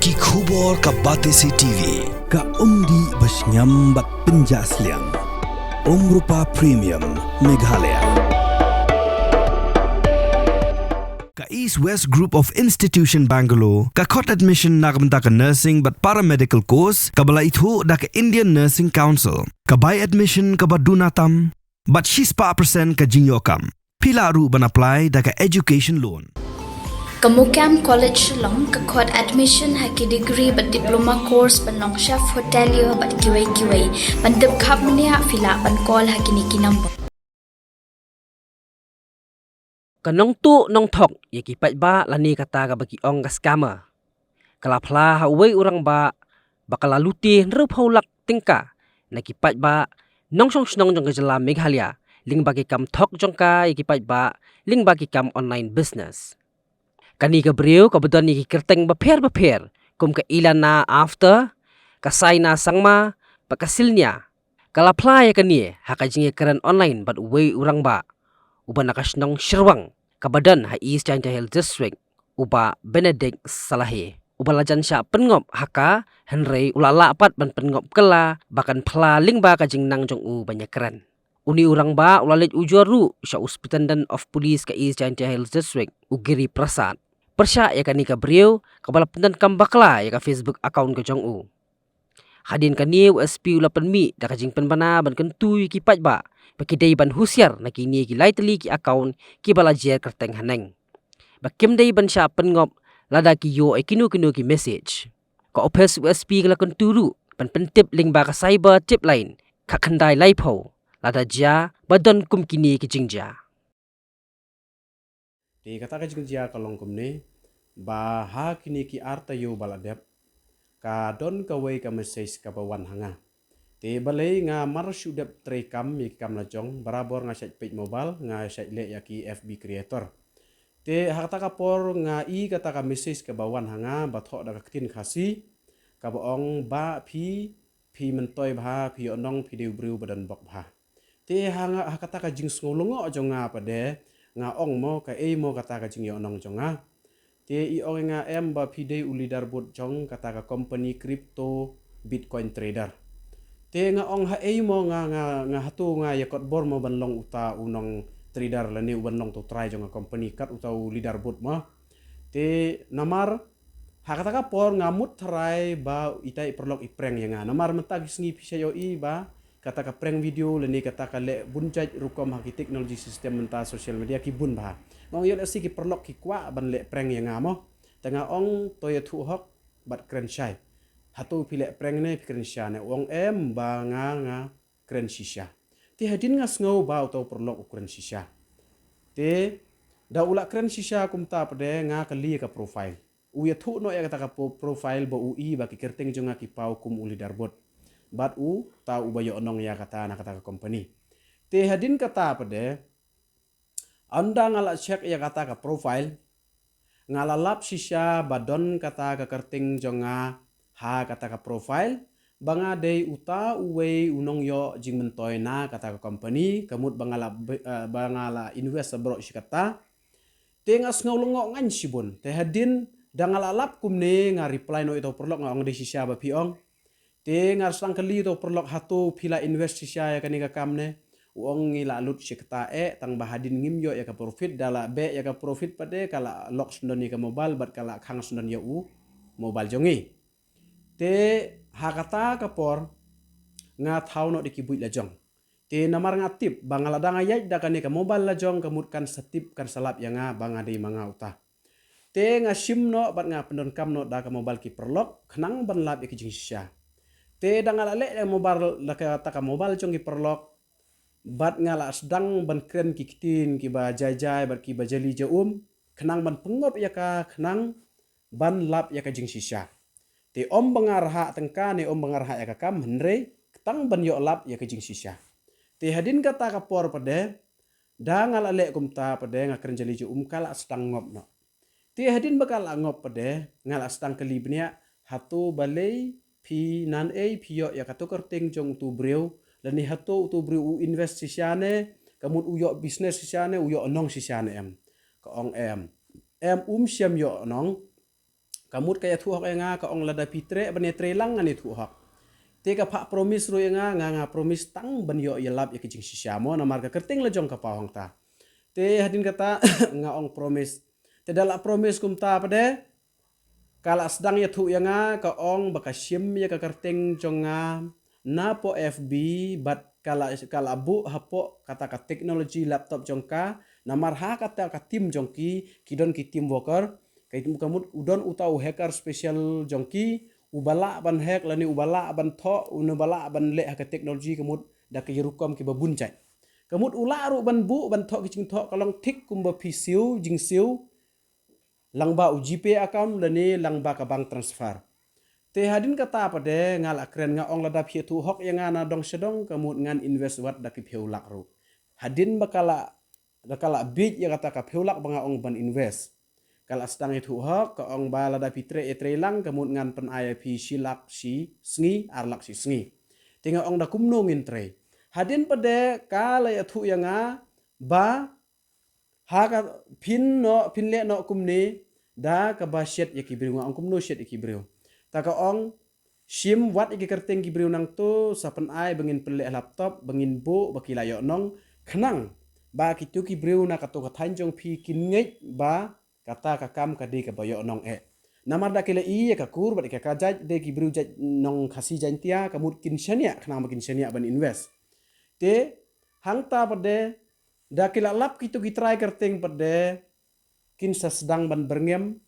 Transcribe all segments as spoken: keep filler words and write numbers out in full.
Ki khubor ka Batesi T V, ka umdih ba shngiam bad pynjah sliang. Umrupa Premium, Meghalaya. Ka East West Group of Institution Bangalore, ka khot admission na ka bynta ka nursing bad paramedical course, kaba la ithuh da ka Indian Nursing Council, ka bai admission kaba duna tam, bad shispah percent ka jingïoh kam. Phi lah ruh ban apply da ka education loan. Ka Mukam College Shillong ka khot admission ha ki degree bad diploma course ban long chef hotelier bad kiwei kiwei. Ban tip khapmniah phi lah ban call ha kine ki number. Ka nongtuh nongthok ïa ki paidbah lane kata kaba ki ong ka scammer, ka la phla ha uwei u rangbah ba ka la lute hynriewphew lak tyngka na ki paidbah nongshong shnong jong ka jylla Meghalaya lyngba ki kam thok jong ka ïa ki paidbah lyngba ki kam online business. Kane ka briew kaba don ïa ki kyrteng bapher bapher kum ka Ilana After, ka Saina Sangma bad ka Silnia, ka la phla ïa kane ha ka jingïakren online bad uwei u rangbah uba na ka shnong Shyrwang kaba don ha East Jaintia Hills District, u Bah Benedict Salahe, uba la jan shah pynngop ha ka, hynrei u la lah pat ban pynngop kylla ba kan phla lyngba ka jingnang jong u ban ïakren. Une u rangbah u la leit ujor ruh sha u Superintendent of Police ka East Jaintia Hills District, u Giri Prasad, pyrshah ïa kane ka briew kaba la pyndonkam bakla ïa ka Facebook account ka jong u. Hadien kane u S P u la pynmih da ka jingpynbna ban kyntu ïa ki paidbah ba ki dei ban husiar na kine ki lai tylli ki account kiba la jer kyrteng haneng, ba kim dei ban shah pynngop lada ki ïoh ïa kino kino ki message. Ka ophis u S P ka la kyntu ruh ban pyntip lyngba ka cyber tip line khatkhyndai laiphew lada jia ba don kum kine ki jingjia. Te kata ka jingjia ka long kumne, ba ha kine ki ar taïew ba la dep, ka don kawei ka message kaba wan ha nga. Te balei nga mar shu dep trei kam ïa ki kam la jong, barabor nga shait peit mobile, nga shait leh ïa ki F B creator. Te ha kata ka por nga i kata ka message kaba wan ha nga, ba thoh da ka ktien Khasi, kaba ong ba phi, phi myntoi bha, phi ïoh nong, phi dei u briew ba don bok bha. Te ha nga, ha kata ka jingsngew lyngngoh jong nga pat de, nga ong mo, kaei mo kata ka jingïoh nong jong nga. Te i ong ïa nga em ba phi dei u leaderboard jong kata ka company crypto Bitcoin trader. Te nga ong haei mo nga, nga, nga hato nga ïa kot bor mo ban long uta u nong trader lane u ban long uta u trai jong ka company kat uta u leaderboard mo. Te namar ha kata ka por nga mut tharai ba itai i paralok i prank ïa nga. Namar mynta ki sngi phi sa ïohi ba kata ka prank video lane kata ka leh bun jait rukom ha ki technology system mynta social media ki bun bha. Nga ong ïoh lehse ki paralok ki kwah ban leh prank ïa nga mo. Te nga ong to ïathuh hok bad kren shai. Hato phi leh prank ne phi kren shisha ne? U ong em ba nga, nga kren shisha. Te hadien nga sngew ba uta u paralok u kren shisha. Te da u la kren shisha kumta pat de nga kylli ïa ka profile. U ïathuh noh ïa kata ka po-, profile ba u i ba ki kyrteng jong nga ki paw kum u leaderboard. Bad uta uba ïoh nong ïa kata na kata ka company. Te hadien kata pat de, ynda nga la check ïa kata ka profile, nga la lap shisha ba don kata ka kyrteng jong nga ha kata ka profile, ba nga dei uta uwei u nongïoh jingmyntoi na kata ka company, ka mut ba nga la be-, eh, ba nga la invest baroh shi katta. Te nga sngew lyngngoh ngan shibun. Te hadien da nga la lap kumne nga reply noh ïa uta u paralok nga ong dei shisha ba phi ong. Te nga sdang kylli uta u paralok hato phi la invest shisha ïa kane ka kam ne? U ong ngi la lut shi katta eh, tang ba hadien ngim ïoh ïa ka profit, da la beh ïa ka profit pat de ka la lock syndon ïa ka mobile bad ka la khang syndon ïa u mobile jong ngi. Te ha kata ka por nga thaw noh da ki buit la jong. Te namar nga tip ba nga la dang ïaid da kane ka mobile la jong ka mut kan sa tip kan sa lap ïa nga ba nga dei ma nga uta. Te nga shim noh bad nga pyndonkam noh da ka mobile ki paralok khnang ban lap ïa ki jingshisha. Te da nga la leh ïa mobile da kata ka mobile jong ki paralok bad nga la sdang ban kren ki ktien kiba jai jai bad kiba jali ja um khnang ban pynngop ïa ka khnang ban lap ïa ka jingshisha. Te ym ba nga rhah tyngka ne ym ba nga rhah ïa ka kam hynrei tang ban ïoh lap ïa ka jingshisha. Te hadien kata ka por pat de da nga la leh kumta pat de nga kren jali ja um ka la sdang ngop noh. Te hadien ba ka la ngop pat de nga la sdang kylli bniah hato balei phi nan ei phi ïoh ïa kato kyrteng jong uto u briew lane hato uto u briew u invest shisha ne ka mut u ïoh business shisha ne u ïoh nong shisha ne em. Ka ong em. Em um shym ïoh nong. Ka mut ka ïathuh hok ïa nga, ka ong lada phi treh ban ïatrei lang ngan ïathuh hok. Te ka phah promise ruh ïa nga, nga nga promise tang ban ïoh ïalap ïa ka jingshisha mo, namar ka kyrteng la jong ka paw hangta. Te hadien kata nga ong promise. Te da la promise kumta pat de, ka la sdang ïathuh ïa nga, ka ong ba ka shim ïa ka kyrteng jong nga napoh F B, bad ka la, ka la buh hapoh kata ka technology laptop jong ka, namar ha kata ka team jong ki, ki don ki team worker, ka, ka mut u don uta u hacker special jong ki, uba lah ban hack lane uba lah ban thoh, uno ba lah ban leh ha ka technology, ka mut da ki rukom kiba bun jait. Ka mut u lah ruh ban buh, ban thoh ki jingthoh ka long thik kumba phi siew, jingsiew, lyngba u GPay account lane lyngba ka bank transfer. Te hadien kata pat de nga la kren, nga ong lada phi ïathuh hok ïa nga na dong sha dong, ka mut ngan invest wat da ki phew lak ruh. Hadien ba ka la, da ka la bieit ïa kata ka phew lak ba nga ong ban invest, ka la sdang ïathuh hok, ka ong ba lada phi treh ïatrei lang, ka mut ngan pyn-ai ïa phi shi lak shi sngi, ar lak shi sngi. Te nga ong da kumno ngin trei. Hadien pat de ka la ïathuh ïa nga ba ha ka phin noh, phin leh noh kumne da kaba shet ïa ki briew. Nga ong kumno shet ïa ki briew? Ta ka ong shim wat ïa ki kyrteng ki briew nangto, sa pyn-ai ba ngin pynleh laptop, ba ngin buh, ba ki la ïoh nong, khnang ba kito ki briew na kato ka thaiñ jong phi kin ngeit ba kata ka kam ka dei kaba ïoh nong eh. Namar da ki la i ïa ka kur bad ïa ka jait, dei ki briew jait nong Khasi Jaiñtia, ka mut kin shaniah, khnang ba kin shaniah ban invest. Te hangta pat de da ki la lap kito ki trai kyrteng pat de, kin sa sdang ban byrngem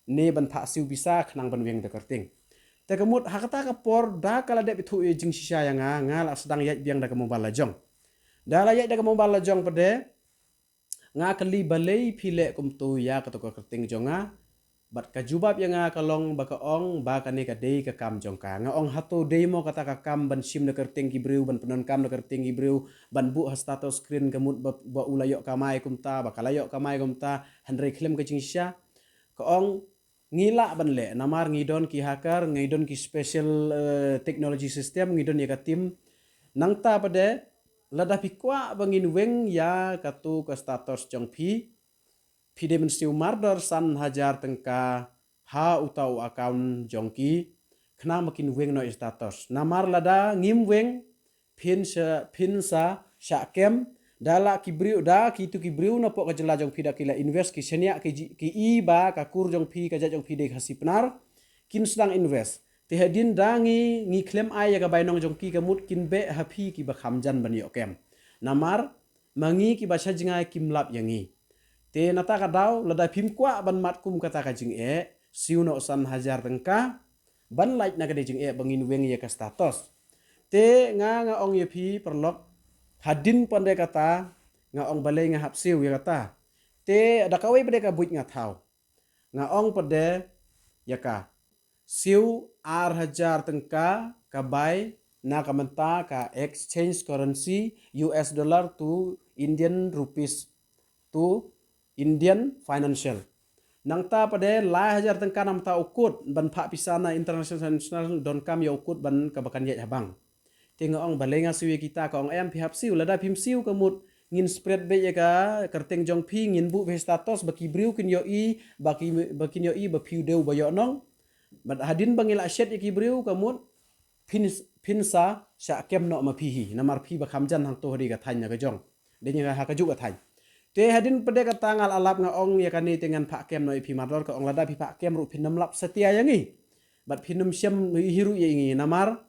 ne ban phah siew pisa khnang ban weng da kyrteng. Te ka mut ha kata ka por da ka la dep ïathuh ïa jingshisha ïa nga, nga la sdang ïaid biang da ka mobile la jong. Da la ïaid da ka mobile la jong pat de, nga kylli balei phi leh kumto ïa kato ka kyrteng jong nga. Bad ka jubab ïa nga ka long ba ka ong ba kane ka dei ka kam jong ka. Nga ong hato dei mo kata ka kam ban shim da kyrteng ki briew, ban pyndonkam da kyrteng ki briew, ban buh ha status screen ka mut ba, ba u la ïoh kamai kumta, ba ka la ïoh kamai kumta, hynrei khlem ka jingshisha. Ka ong ngi lah ban leh, namar ngi don ki hacker, ngi don ki special, eh, technology system, ngi don ïa ka team. Nangta pat de lada phi kwah ba ngin weng ïa kato ka status jong phi, phi dei ban siew mardor san hajar tyngka ha uta u account jong ki, khnang ba kin weng noh ïa status. Namar lada ngim weng, phin sa, phin sa shah kem, da la ki briew, da kito ki briew napoh ka jylla jong phi da ki la invest, ki shaniah, ki ji-, ki i ba ka kur jong phi, ka jait jong phi dei Khasi Pnar, kin sdang invest. Te hadien da ngi, ngi khlem ai ïa ka bainong jong ki, ka mut kin beh ha phi kiba kham jan ban ïoh kem. Namar ma ngi kiba sha jngai kim lap ïa ngi. Te nata ka daw lada phim kwah ban mad kum kata ka jingeh, siew noh san hajar tyngka ban lait na ka dei jingeh ba ngin weng ïa ka status. Te nga, nga ong ïa phi paralok, hadien pat de kata nga ong balei nga hap siew ïa kata. Te da kawei pat de ka buit nga thaw. Nga ong pat de ïa ka, siew ar hajar tyngka ka bai na ka mynta ka exchange currency, U S dollar to Indian rupees to Indian financial. Nangta pat de lai hajar tyngka na mynta u kut ban phah pisa na international, international, donkam ïa u kut ban kaba kan ïaid ha bank. Te nga ong balei nga siew ïa kita, ka ong em, phi hap siew, lada phim siew ka mut ngin spread beit ïa ka kyrteng jong phi, ngin buh beit status ba ki briew kin ïohi, ba ki, ba kin ïohi ba phi u dei uba ïoh nong. Bad hadien ba ngi la shet ïa ki briew ka mut phin, phin sa shah kem noh ma phi hi, namar phi ba kham jan hangto ha dei ka thaiñ na ka jong. Dei ïa ha kajuh ka thaiñ. Te hadien pat de kata nga la lap, nga ong ïa kane te ngan phah kem noh ïa phi mardor, ka ong lada phi phah kem ruh phin ym lap satia ïa ngi. Bad phin ym shem hi ruh ïa ngi namar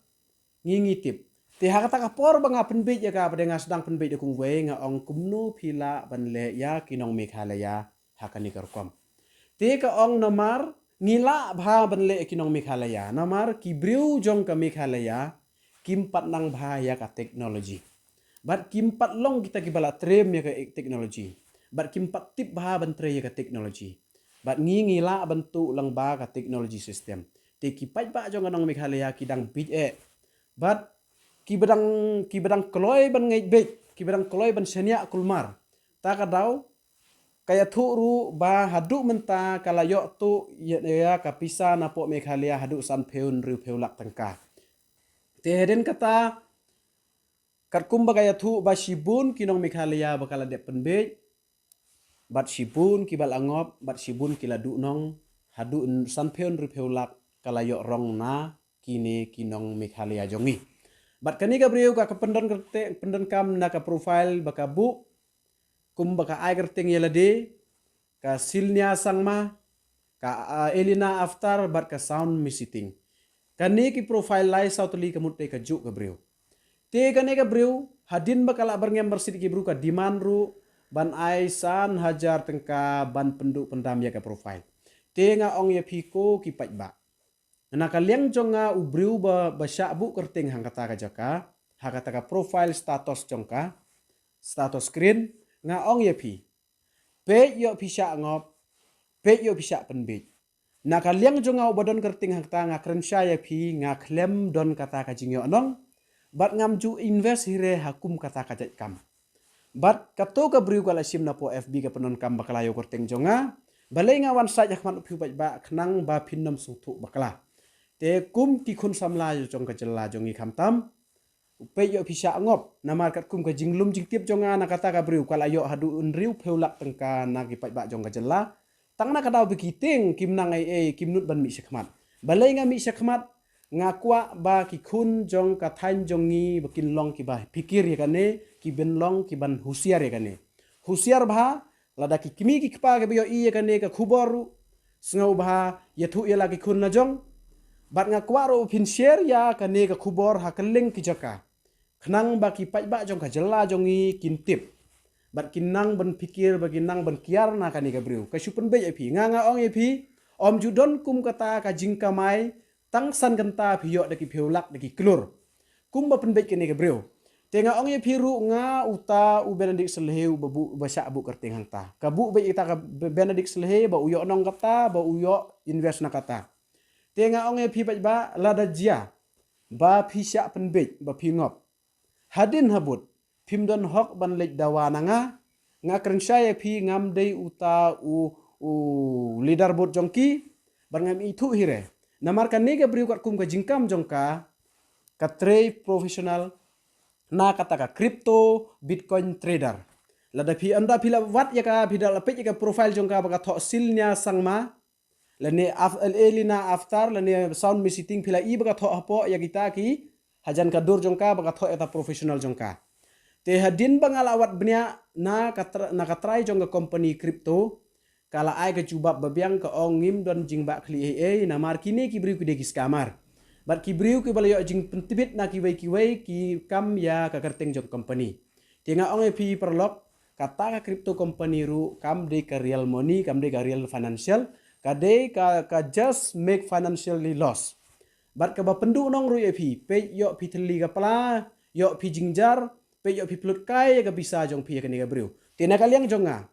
ngi, ngi tip. Te ha kata ka por ba nga pynbeit ïa ka, pat de nga sdang pynbeit da kumwei, nga ong kumno phi lah ban leh ïa ki nong Meghalaya ha kane ka rukom. Te ka ong namar ngi lah bha ban leh ïa ki nong Meghalaya, namar ki briew jong ka Meghalaya kim pat nang bha ïa ka technology. Bad kim pat long kita kiba la trei ïa ka technology. Bad kim pat tip bha ban trei ïa ka technology. Bad ngi, ngi lah ban tuh lang ba ka technology system. Te ki paidbah jong ka nong Meghalaya ki dang bit eh. Bad kiba dang, kiba dang kloi ban ngeit beit, kiba dang kloi ban shaniah kulmar. Ta ka daw ka ïathuh ruh ba haduh mynta ka la ïoh tuh ïa, ïa ka pisa napoh Meghalaya haduh sanphew hynriewphew lak tyngka. Te hadien kata katkum ba ka ïathuh ba shibun ki nong Meghalaya ba ka la dep pynbeit, bad shibun kiba la ngop, bad shibun ki la duh nong haduh sanphew hynriewphew lak ka la ïoh rong na kine ki nong Meghalaya jong ngi. Bad kane ka briew ka, ka pyndonkam na ka profile ba ka buh kum ba ka ai kyrteng ïa lade, ka Silnia Sangma, ka, ah, Elina Aftar bad ka Sound Misiting. Kane ki profile lai saw tylli ka mut te ka juh ka briew. Te kane ka briew hadien ba ka la byrngem byrsit ki briew ka demand ruh ban ai san hajar tyngka ban pynduh pyndam ïa ka profile. Te nga ong ïa phi ko ki paidbah, na ka liang jong nga u briew ba, ba shah buh kyrteng hangkata ka jaka, ha kata ka profile status jong ka, status screen, nga ong ïa phi, peit ïoh phi shah ngop, peit ïoh phi shah pynbeit. Na ka liang jong nga uba don kyrteng hangta, nga kren sha ïa phi, nga khlem don kata ka jingïohnong bad ngam ju invest hi re ha kum kata ka jait kam. Bad kato ka briew ka la shim na poh F B ka pyndonkam ba ka la ïoh kyrteng jong nga. Balei nga wan sait ha khmat phi paidbah, khnang ba phin nym sngewthuh bakla. Te kum ki khun samla jong ka jylla jong ngi khamtam, peit ïoh phi shah ngop, namar katkum ka jinglum jingtip jong nga na kata ka briew ka la ïoh haduh hynriewphew lak tyngka na ki paidbah jong ka jylla. Tang na ka daw ba ki tieng kim nang ei ei, kim nud ban mih shakhmat. Balei nga mih shakhmat? Nga kwah ba ki khun jong ka thaiñ jong ngi ba kin long kiba phikir ïa kane, ki ban long kiban husiar ïa kane. Husiar bha, lada ki kmie ki kpa kiba ïohi ïa kane ka khubor ruh, sngewbha ïathuh ïa la ki khun la jong. Bad nga kwah ruh phin share ïa kane ka khubor ha kylleng ki jaka, khnang ba ki paidbah jong ka jylla jong ngi kin tip bad kin nang ban phikir, ba kin nang ban kiar na kane ka briew. Ka shu pynbeit ïa phi, nga nga ong ïa phi, ym ju don kum kata ka jingkamai, tang san kynta phi ïoh da ki phew lak, da ki klur. Kum ba pynbeit kane ka briew. Te nga ong ïa phi ruh, nga uta u Benedict Selhei uba buh, ba shah buh kyrteng hangta. Ka buh beit ita ka Be-, Benedict Selhei ba u ïoh nong kata, ba u ïoh invest na kata. Te nga ong ïa phi paidbah, lada jia ba phi shah pynbeit, ba phi ngop, hadien habud phim don hok ban leit dawa na nga. Nga kren sha ïa phi, ngam dei uta u, u leader board jong ki, bad ngam ithuh hi re. Namar kane ka briew katkum ka jingkam jong ka, ka trei professional na kata ka crypto Bitcoin trader. Lada phi, ynda phi la wad ïa ka, phi da la peit ïa ka profile jong ka ba ka thoh Silnia Sangma, lane Af-, Elina Aftar, lane Sound Misiting, phi la i ba ka thoh hapoh ïa kita ki hajan ka dur jong ka, ba ka thoh ïa ta professional jong ka. Te hadien ba nga la wad bniah na ka tr-, na ka trai jong ka company crypto, ka la ai ka jubab ba biang, ka ong ngim don jingbakla ei ei, namar kine ki briew ki dei ki scammer. Bad ki briew kiba la ïoh jingpyntbit na kiwei kiwei, ki kam ïa ka kyrteng jong company. Te nga ong ïa phi paralok, kata ka crypto company ruh kam dei ka real money, kam dei ka real financial, ka dei ka, ka just make financially loss. Bad kaba pynduh nong ruh ïa phi, peit ïoh phi thylli ka pla, ïoh phi jingjar, peit ïoh phi pynlut kai ïa ka pisa jong phi ïa kane ka briew. Te na ka liang jong nga,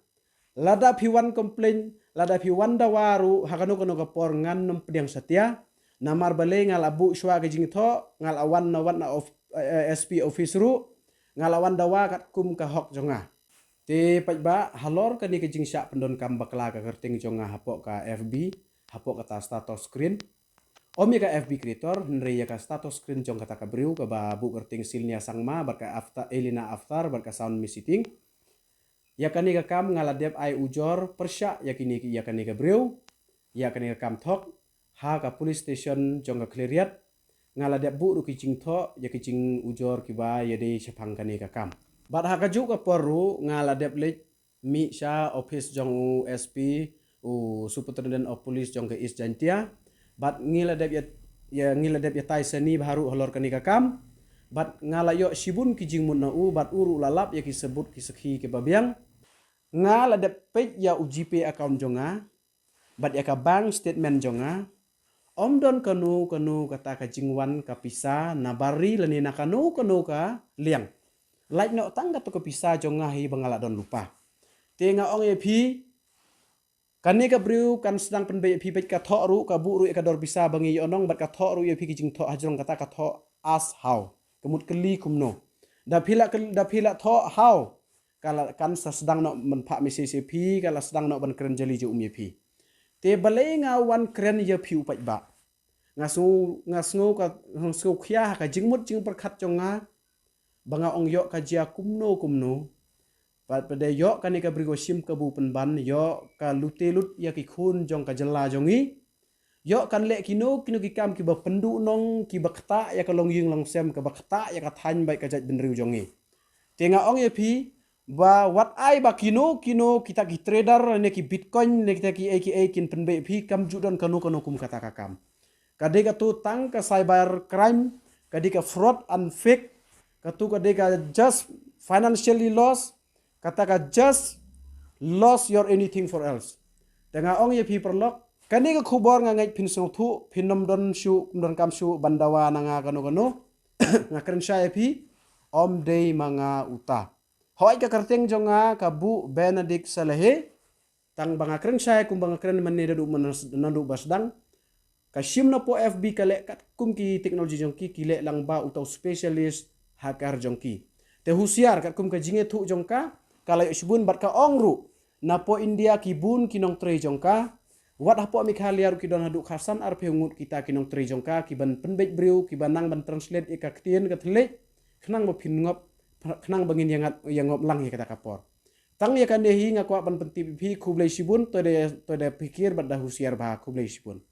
lada phi wan complain, lada phi wan dawa ruh ha kano kano ka por, ngan nym pdiang satia. Namar balei? Nga la buh shuwa ka jingthoh, nga la wan na, wan na of-, eh, S P office ruh, nga la wan dawa katkum ka hok jong nga. Te paidbah, halor kane ka jingshah pyndonkam bakla ka kyrteng jong nga hapoh ka F B, hapoh kata status screen, ym ïa ka F B creator, hynrei ïa ka status screen jong kata ka briew kaba buh kyrteng Silnia Sangma bad ka Afta-, Elina Aftar bad ka Sound Misiting. Ïa kane ka kam nga la dep ai ujor pyrshah ïa kine ki, ïa kane ka briew, ïa kane ka kam thok, ha ka police station jong ka Khliehriat. Nga la dep buh ruh ki jingthoh ïa ki jingujor kiba ïadei shaphang kane ka kam. Bad ha kajuh ka por ruh nga la dep leit mih sha office jong u S P, u Superintendent of Police jong ka East Jaintia. Bad ngi la dep ïa, ïa, ngi la dep ïatai sani bha ruh halor kane ka kam. Bad nga la ïoh shibun ki jingmut na u, bad u ruh la lap ïa ki sabut ki sakhi kiba biang. Nga la dep peit ïa u GPay account jong nga bad ïa ka bank statement jong nga. Ym don kano kano kata ka jingwan ka pisa na bar ri lane na kano kano ka liang. Lait noh tang kato ka pisa jong nga hi ba nga la don lypa. Te nga ong ïa phi, kane ka briew kan sdang pynbeit ïa phi, bad ka thoh ruh, ka buh ruh ïa ka dor pisa ba ngi ïohnong, bad ka thoh ruh ïa phi ki jingthoh hajrong kata, ka thoh ask how. Ka mut kylli kumno. Da phi la kyl-, da phi la thoh how, ka la, kan sa sdang noh ban phah message ïa phi, ka la sdang noh ban kren jali jong um ïa phi. Te balei nga wan kren ïa phi u paidbah? Nga sngew, nga sngew ka, nga sngew khia ha ka jingmut jingpyrkhat jong nga, ba nga ong ïoh ka jia kumno kumno. Bad pat de ïoh kane ka bri ka shim ka bu pynban, ïoh ka lute lut ïa ki khun jong ka jylla jong ngi. Ïoh kan leh kino kino ki kam kiba pynduh nong, kiba ktah ïa ka longïing longsem, kaba ktah ïa ka thaiñ bad ka jaitbynriew jong ngi. Te nga ong ïa phi ba wat ai ba kino kino kita ki trader ne ki Bitcoin ne kita ki A K A kin pynbeit phi, kam ju don kano kano kum kata ka kam. Ka dei katu tang ka cyber crime, ka dei ka fraud and fake, katu ka dei ka just financially loss, kata ka just loss your anything for else. Te nga ong ïa phi paralok, kane ka khubor nga ngeit phin sngewthuh, phin ym don shuh, ym don kam shuh ban dawa na nga kano kano. Nga kren shai ïa phi, ym dei ma nga uta. Hoi ka kyrteng jong nga ka Buh Benedict Salehe. Tang ba nga kren shai kum ba nga kren mynne naduh mynne naduh ba sdang. Ka shim na po F B ka leh katkum ki technology jong ki, ki leh lang ba uta u specialist hacker jong ki. Te husiar katkum ka jingïathuh jong ka, ka la ïoh shibun bad ka ong ruh na po India ki bun ki nongtrei jong ka. Wat hapoh Meghalaya ruh ki don haduh khatsan arphew ngut kita ki nongtrei jong ka, ki ban pynbeit briew, ki ban nang ban translate ïa ka ktien ka thylliej, khnang ba phin ngop, khnang ba ngin ïa ngat ïa ngop lang ïa kata ka por. Tang ïa kane hi nga kwah ban pyntip ïa phi, khublei shibun, to de to de phikir bad da husiar bha, khublei shibun.